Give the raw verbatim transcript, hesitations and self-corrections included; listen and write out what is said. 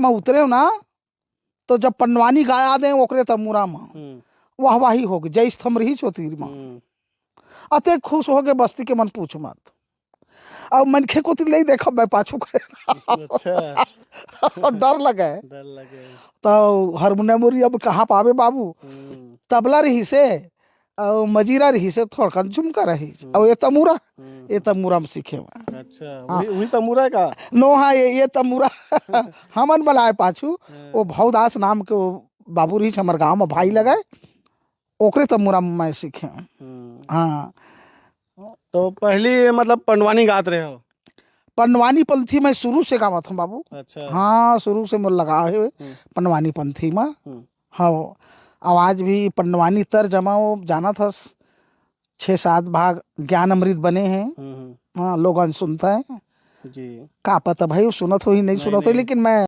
मैं उतरे ना, तो जब पंडवानी गाया दे ओकरे तमूरा म, हम्म। वाहवाही हो गई, जय स्तंभ रही चौतीर म। हम्म। अतेक खुश हो गए बस्ती के मन पूछ मत। अब मनखे कोती ले देखब मैं पाछू करे। अच्छा। और डर लगे। डर लगे। तो हारमोनियम उरी अब कहाँ पावे बाबू? हम्म। तबला रही से, और मजीरा रही से, थोड़कन झुमका रही। हम्म। और ये तमूरा, हम्म। ये तमूरा में सीखे मैं। अच्छा, हाँ। वही, वही तमूरा का? नो, हाँ, ये, ये तमूरा हमन बनाए पाछू। हाँ। वो भवदास नाम के वो बाबू रही हमर गाँव में भाई लगे, ओकरे तमूरा में मैं सीखे। हम्म। हाँ। तो पहली मतलब पंडवानी गात रहे हो? पंडवानी पंथी मैं शुरू से गावत हूँ बाबू। अच्छा। हाँ, शुरू से मोर लगाव हे हम्म। पंडवानी पंथी में। हम्म। हाँ, आवाज भी पंडवानी तर जमा वो जानत हस, छः सात भाग ज्ञान अमृत बने हैं। हम्म, हम्म। हाँ, लोगन सुनता है। जी। का पता भाई, वो सुनत हो ही नहीं नहीं, सुनत हो, नहीं। लेकिन मैं